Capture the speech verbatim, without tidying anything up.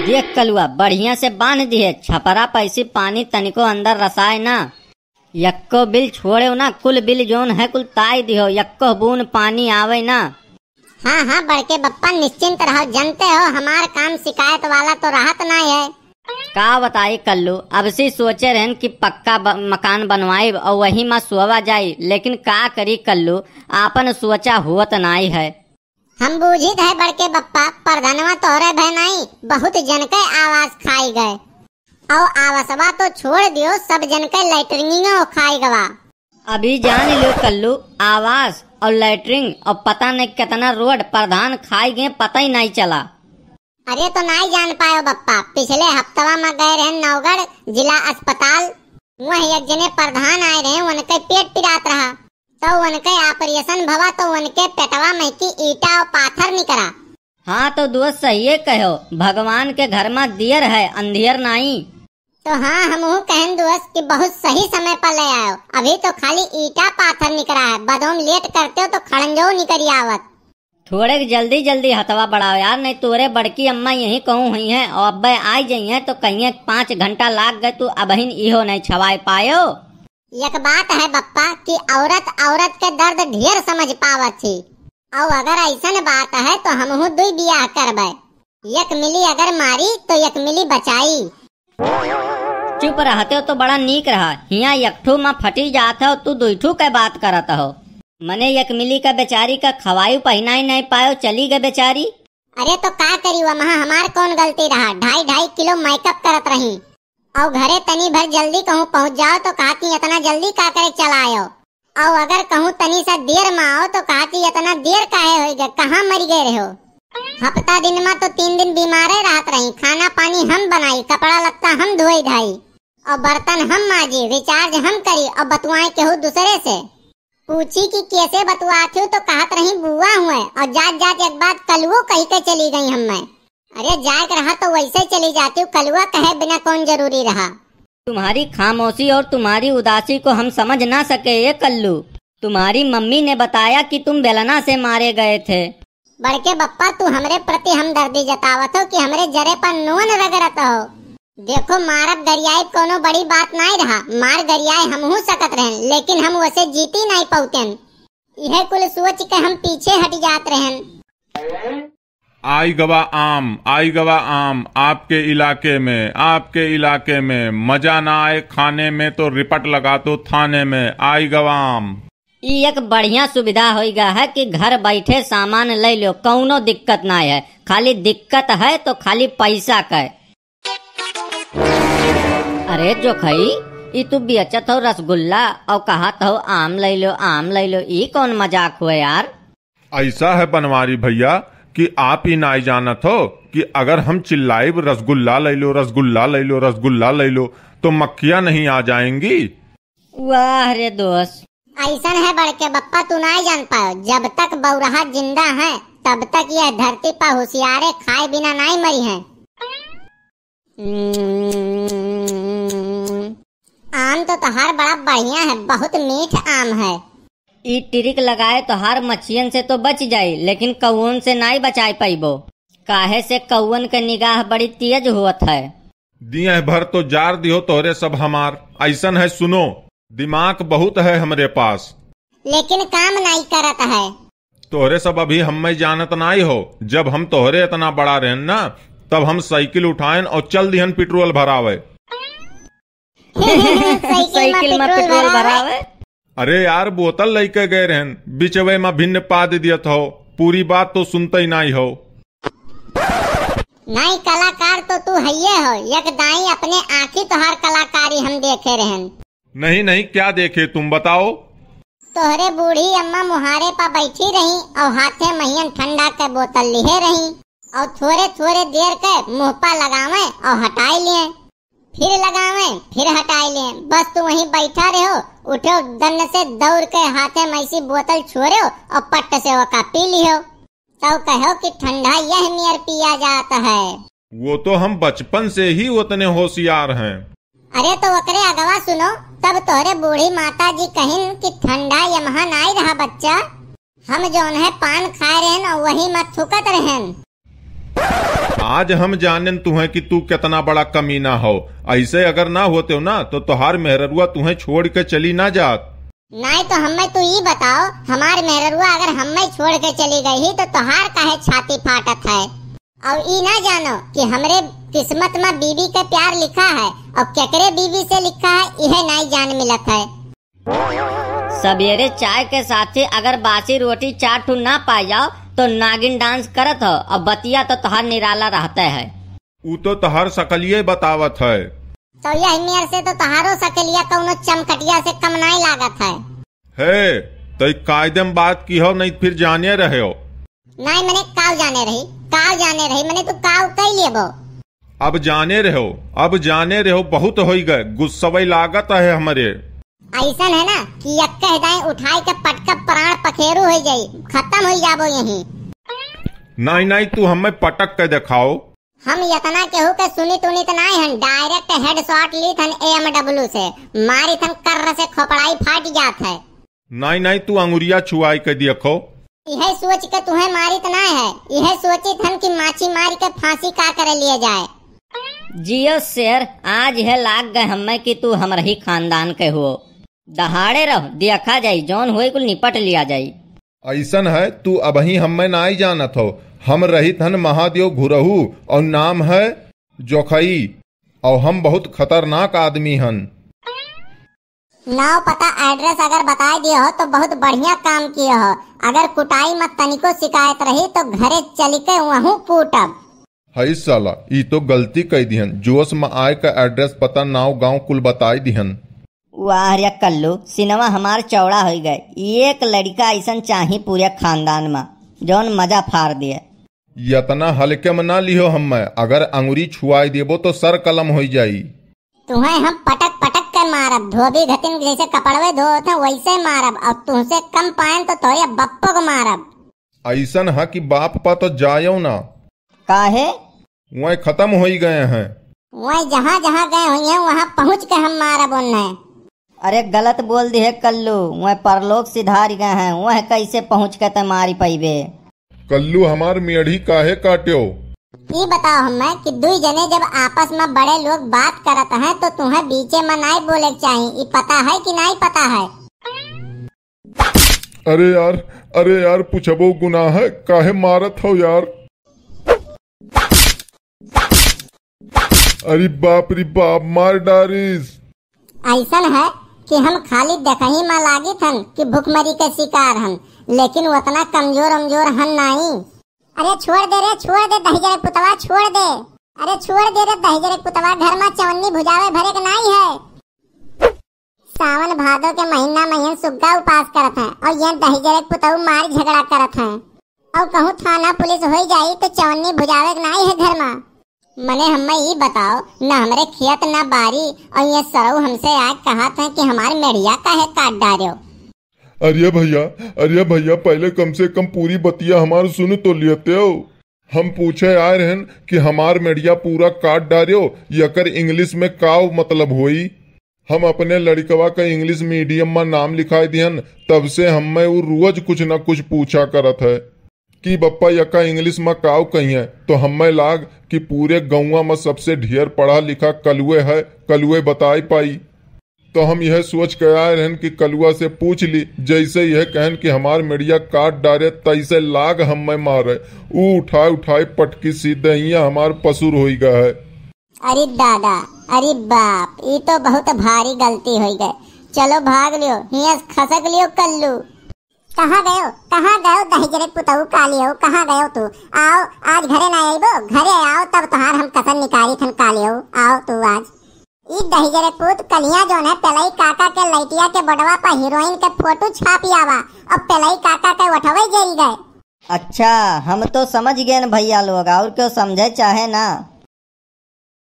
देख कलुआ, बढ़िया से बांध दिहे, छपरा पैसी पानी तनिको अंदर रसाए ना। यक्को बिल छोड़ेउ ना, कुल बिल जौन है कुल ताई दिहो, यक्को बून पानी आवे ना। हाँ, हाँ, बड़के बप्पा, निश्चिंत रहो, जनते हो, हमार काम शिकायत वाला तो रहत नाई है। का बताई कल्लू, अब से सोचे रहन कि पक्का ब-, मकान बनवाइब और वही मा सोवा जाई, लेकिन का करी कल्लू, आपन सोचा होत नाई है। हम बूझित है बड़के बप्पा, प्रधानवा तोहरे भय नाई, बहुत जन के आवास खाई गए। और आवासवा तो छोड़ दियो, सब जन के लैट्रिनियो खाई गवा। अभी जान लियो कल्लू, आवास और लैट्रिन और पता नहीं कितना रोड प्रधान खाई गए, पता ही नहीं चला। अरे तो नाई जान पायो बप्पा, पिछले हफ्तवा में गए रहन नौगढ़ जिला अस्पताल, वहीं एक जने प्रधान आए रहे, उनके पेट पिरात रहा, तो उनके ऑपरेशन भवा तो उनके पेटवा में की ईटा और पाथर निकरा। हाँ तो दोस्त सहिए कहो, भगवान के घर में दियर है, अंधियर नाई। तो हाँ, हमहू कहन दोस्त कि बहुत सही समय पर ले आयो। अभी तो खाली ईटा पाथर निकरा है, बदोम लेट करते हो तो खड़ंजो निकरी आवत। थोड़े जल्दी जल्दी हथवा बढ़ाओ यार, नहीं तोरे बड़की अम्मा यहीं कहूँ हुई हैं और अब्बे आई जई हैं तो कहिए पाँच घंटा लाग गए, तू अबहिन इहो नहीं छवाए पायो। एक बात है बप्पा कि औरत औरत के दर्द ढेर समझ पावत थी, और अगर ऐसन बात है तो हमहू दुई बियाह करबे। एक मिली अगर मारी तो एक मिली बचाई। चुप रहते हो तो बड़ा नीक रहा, हिया एक ठू मा फटी जात हो, तू दुई ठू के बात करत हो। मने एक मिली का बेचारी का खवाई पहिनाई नहीं पायो, चली गए बेचारी। अरे तो का करी, वह महा हमार कौन गलती रहा, ढाई ढाई किलो मेकअप करत रही, और घरे तनी भर जल्दी कहूँ पहुँच जाओ तो कहा कि इतना जल्दी का करे चला आयो, और अगर कहूँ तनी सा देर में आओ तो कहा कि इतना देर काहे होई गए, कहाँ मर गए रहो। हफ्ता दिन में तो तीन दिन बीमारे रहत रही, खाना पानी हम बनाई, कपड़ा लत्ता हम धोई धाई, और बर्तन हम माजी, रिचार्ज हम करी, और बतुआए केहू दूसरे से। पूछी कि कैसे बतुआत हो तो कहत रही बुआ हुए, और जात जात एक बात कलुओ कही के चली गई हम्मे। अरे जाए के रहा तो वैसे चली जाती हूँ, कलुआ कहे बिना कौन जरूरी रहा। तुम्हारी खामोशी और तुम्हारी उदासी को हम समझ ना सके ये कल्लू। तुम्हारी मम्मी ने बताया कि तुम बेलना से मारे गए थे। बड़के बप्पा, तू हमरे प्रति हमदर्दी जतावत हो कि हमरे जरे पर नून रगड़त हो? देखो, मारब गरियाई कोनो बड़ी बात नाई रहा, मार गरियाए हमहू सकत रहन, लेकिन हम वसे जीती नाई पौतेन। इहे कुल सोच के हम पीछे हट जात रहन। आई गवा आम, आई गवा आम, आपके इलाके में, आपके इलाके में मजा ना आए खाने में तो रिपट लगा दो थाने में, आई गवा आम। ई एक बढ़िया सुविधा होई गा है कि घर बैठे सामान ले लो, कौनो दिक्कत ना है। खाली दिक्कत है तो खाली पैसा का। अरे जोखई, ई तू बेचत हो रसगुल्ला और कहत हो आम ले लो, आम ले लो, ई कौन मजाक हुए यार? ऐसा है बनवारी भैया कि आप ही नाई जानत हो कि अगर हम चिल्लाइब रसगुल्ला ले लो, रसगुल्ला ले लो, रसगुल्ला ले लो, तो मक्खियाँ नहीं आ जाएंगी? वाह रे दोस्त। ऐसन है बड़के बप्पा, तू नाई जान पायो, जब तक बौरहा जिंदा है तब तक यह धरती पर होशियारे खाए बिना नाई मरी हैं। आम तो तोहार बड़ा बढ़िया है, बहुत मीठ आम है। ई ट्रिक लगाए तोहार मच्छियन से तो बच जाई, लेकिन कौवन से नाई बचाए पाइबो, काहे से कौवन के निगाह बड़ी तेज होत है। दिए भर तो जार दिहो तोहरे सब हमार। ऐसन है सुनो, दिमाग बहुत है हमरे पास। लेकिन काम नाई करत है। तोहरे सब अभी हम्मे जानत नाई हो, जब हम तोहरे इतना बड़ा रहन ना, तब हम साइकिल उठाएन और चल दिहन पेट्रोल भरावे। साइकिल में पेट्रोल भरावे। अरे यार, बोतल लइके गए रहन, बिचवे में भिन्न पाद दियत हो, पूरी बात तो सुनते ही नाई हो। नाई, कलाकार तो तू हइये हो, एक दाई अपने आँखी तोहार कलाकारी हम देखे रहन। नहीं, नहीं, क्या देखे तुम बताओ? तोहरे बूढ़ी अम्मा मुहारे पा बैठी रही और हाथे महियन ठंडा के बोतल लिहे रही और थोरे थोरे देर के मुँह पा लगावे और हटाई लिए, फिर लगावे, फिर हटाई लिए। बस तू वहीं बैठा रहो, उठो दन्न से दौड़ के हाथे में ऐसी बोतल छोड़ो और पट्ट से ओका पी लिहो। तब कहो कि ठंडा यह नियर पिया जात है। वो तो हम बचपन से ही उतने होशियार हैं। अरे तो ओकरे अगवा सुनो, तब तोहरे बूढ़ी माता जी कहिन कि ठंडा यमहा नाई रहा बच्चा, हम जौन है पान खाए रहन और वही में थूकत रहन। आज हम जानेन तुहैं कि तू केतना बड़ा कमीना हो। ऐसे अगर ना होतेउ ना, तो तोहार मेहररुआ तुहैं छोड़ के चली ना जात। नाहीं तो हम्मै तू ई बताओ, हमार मेहररुआ अगर हम्मै छोड़ के चली गई ही, तो तोहार काहे छाती फाटत है? अउर ई ना जानो कि हमरे किस्मत मा बीबी के प्यार लिखा है, अउर केकरे बीबी से लिखा है, इहे नाहीं जान मिलत है। सबेरे चाय के साथे अगर बासी रोटी चार ठू ना पाइ जाओ, तो नागिन dance करत हो, अउर बतिया तो तोहार निराला रहते है। ऊ तो तोहार सकलिये बतावत है। तो यह मेर से तो तोहारो सकलिया कउनो चमकटिया से कम नाहीं लागत है। हे, तई कायदे में बात किहो, नहीं फिर जाने रहेउ। नाहीं, मने काउ जाने रही, काउ जाने रही, मने तू काउ कइ लेबो। अब जाने रहेउ, अब जाने रहेउ, बहुत होइ गए, गुस्सवई लागत है हमरे। अइसन है ना कि यक्के दाईं उठाइ के पटकब, प्राण पखेरु होइ जाई, खतम होइ जाबो यहीं। नाहीं, नाहीं, तू हम्मै पटक के देखाओ। हम यतना केहू के सुनित उनित नाहीं हन, direct headshot लीत हन A M W से, मारित हन कर्र से खोपड़ाई फाटि जात है। नाहीं, नाहीं, तू अंगुरिया छुआइ के देखो। इहे सोचि के तुहैं मारित नाहीं है, इहे सोचित हन कि माछी मारि के फाँसी का करे लिए जाए। जियो शेर, आज है लाग गए हम्मै कि तू हमरही खानदान के हुओ। दहाड़े रहो, देखा जाई, जौन होई कुल निपट लिया जाई। अइसन है, तू अबहीं हम्मै नाहीं जानत हो। हम रहित हन महादेव घुरहू अउर नाम है जोखई, अउर हम बहुत खतरनाक आदमी हन। नाव पता address अगर बताइ दियो हो तो बहुत बढ़िया काम कियो हो। अगर कुटाई मा तनिको शिकायत रही तो घरे चलि के वहूँ कूटब। हई साला, ई तो गलती कइ दिहन। जोश मा आए का address पता नाव गाँव कुल बताइ दिहन। वाह रे कल्लू, सिनवा हमार चौड़ा होइ गए। एक लड़िका अइसन चाही पूरे खानदान मा, जौन मजा फार दिए। यतना हल्के मा ना लिहो हम्मै, अगर अंगुरी छुआइ देबो तो सर कलम होइ जाई। तुहैं हम पटक पटक के मारब, धोबी घतिन जैसे कपड़वे धोत हैं वैसे मारब, अउर तुहसे कम पाएन तो तोरे बप्पो को मारब। अइसन ह कि बाप पा तो जायो ना। काहे? वह खतम होई गए हैं। वह जहाँ जहाँ गए हुई हैं, वहाँ पहुँच के हम मारब उन्हें। अरे गलत बोल दिहे कल्लू, वह परलोक सिधार गए हैं, वह कैसे पहुँच के ते मारी पइबे? कल्लू हमार मेढ़ी काहे काट्यो? ई बताओ हमें कि दुई जने जब आपस में बड़े लोग बात करत हैं तो तुहें बीचे में नाई बोले के चाही, ई पता है कि नाई पता है? अरे यार, अरे यार, पूछबो गुनाह है, काहे मारत हो यार? अरे बाप रे बाप, मार डारिस। अइसन है कि हम खाली देखही में लागित हन कि भुखमरी के शिकार हन, लेकिन उतना कमजोर अमजोर हन नाई। अरे छोड़ दे रे, छोड़ दे दहिजरे पुतवा, छोड़ दे। अरे छोड़ दे रे दहिजरे पुतवा, घर में चवन्नी भुजावे भरे के नाई है। सावन भादो के महीना में यन सुग्गा उपास करत हैं और यन दहिजरे पुतऊ मार झगड़ा करत हैं। और कहूँ थाना पुलिस होई जाई तो चवन्नी भुजावे के नाई है घर में। मने हमें ई बताओ, न हमरे खेत न बारी और ये सरऊ हमसे आके कहत हैं कि हमार मेढ़िया काहे काट डार्यो। अरे भैया, अरे भैया, पहले कम से कम पूरी बतिया हमार सुन तो लेते हो। हम पूछे आए रहन कि हमार मेढ़िया पूरा काट डार्यो, यकर English में का मतलब होई? हम अपने लड़िकवा का English medium में नाम लिखाए दिहन, तब से हमें उ रोज कुछ न कुछ पूछा करत है कि बप्पा यका English में काव कहिए, तो हमें लाग कि पूरे गौवा में सबसे ढेर पढ़ा लिखा कलुए है, कलुए बताए पाई। तो हम यह सोच के आए रहन कि कलुआ से पूछ ली, जैसे यह कहन कि हमार मेढ़िया काट डारे, तैसे लाग हमें मारे। ऊ उठाए उठाए पटकी सी दहिया हमार पसुर होई गए है। अरे दादा, अरे बाप, ई तो बहुत भारी गलती होई गए। चलो भाग लियो, हियां से खसक लियो कल्लू। कहाँ गयो, कहाँ गयो दहिजरे पुतऊ कालियो, कहाँ गयो तू? आओ, आज घरे ना आइबो, घरे आओ तब तोहार हम कसर निकाली थन कालियो, आओ तू आज। ई दहिजरे पूत कलिया जोन है पेलई काका के लइटिया के बोर्डवा पर हीरोइन के फोटो छापी आवा और पेलई काका के उठवे जई गए। अच्छा, हम तो समझ गए न भैया लोग, और क्यों समझे चाहे ना।